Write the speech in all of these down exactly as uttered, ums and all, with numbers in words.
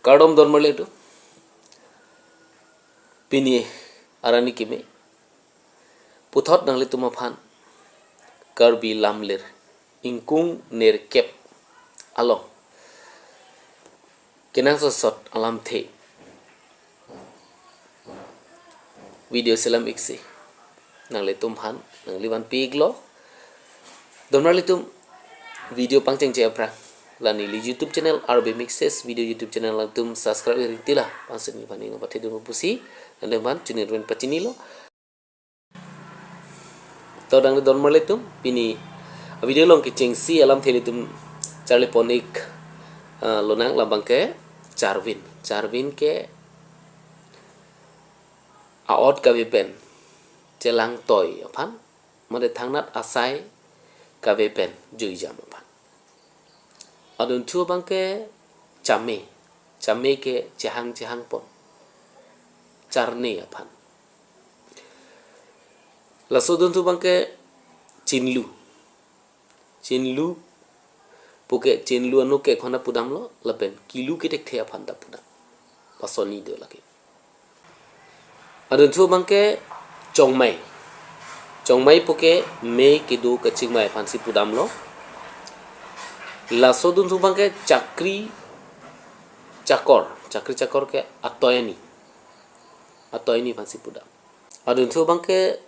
Kardom donmarli atum. Pini arni kimi puthot nanglitum aphan Karbi Lamlir ingkung nerkep along kenangsot alamthe video selam-ik si nanglitum aphan nangli vanpi-iklo. Donmarli atum, video pangchengche aphrang la neli YouTube channel R B Mixes Video YouTube channel alangtum subscribe ri tila, pansi neli aphan ning pathedun pusi nanglitum aphan chunir ven pachinilo. To dang donmarli atum, pini video along kechengsi alamthe ilitum charlipon-ik, ah, lonang, labang ke charvin. Charvin ke a-ot kave pen chelangtoi aphan, mate thangnat asai kave pen juijam aphan. Adunthu abang ke chame, chame ke chehang chehangpon, charne aphan. Laso adunthu abang ke chinlu, chinlu puke chinlu anut ke khona pudamlo, lapen kilu kethekthe aphan ta pudam. Pasoni do lake. Adunthu abang ke chongmai. Chongmai puke me kedo kachingmai aphansi pudamlo. Laso adunthu abang ke chakri chakor. Chakri chakor ke atoini. Atoini aphansi pudam. Adunthu abang ke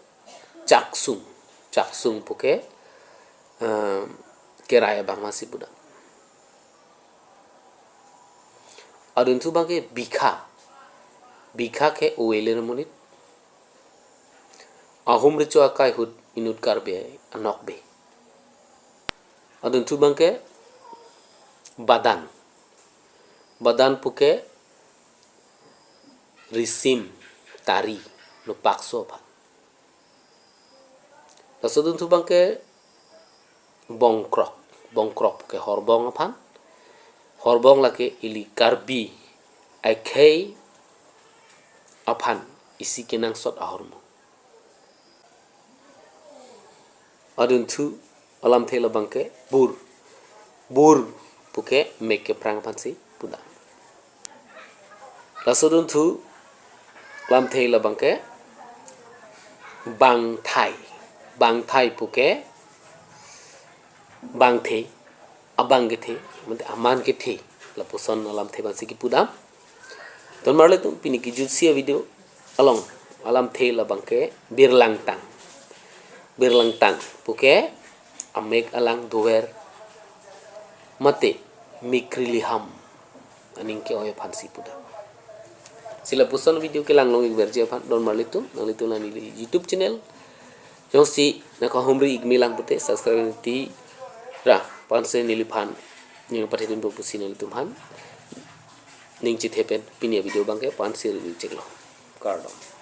chaksung. Chaksung puke, eh, kerai abang aphansi pudam. Adunthu abang ke bikha. Bikha ke ovelir amonit. Ahum recho akai ahut inut Karbi anokbe. Adunthu abang ke badan. Badan puke risim, tari, nupakso aphan. Laso adunthu abang ke bongkrok. Bongkrok ke horbong aphan. Horbong lake ili Karbi akhei aphan isi kenangsot ahormu. Adunthu alamthe labang ke bur. Bur puke mek keprang aphansi pudam. Laso adunthu alamthe labang ke bangthai. Bangthai puke bangthe, abang kethe, mate aman kethe. Lapuson alamthe aphansi kipudam. Donmarli atum, pini kejutsi avideo along alamthe labang ke birlangtang. Birlangtang puke amek alang dover mate mikri liham aning ke-oi aphansi pudam. Si lapuson video kelang long-ikverji aphan donmarli atum, nanglitum la neli YouTube channel jongsi nangkahumri-ikme lang pute subscribe ti ra, pansi neliphan ning pathedun pusi nanglitum aphan ning chethe pen pini avideo abang ke pansi ri cheklo. Kardom.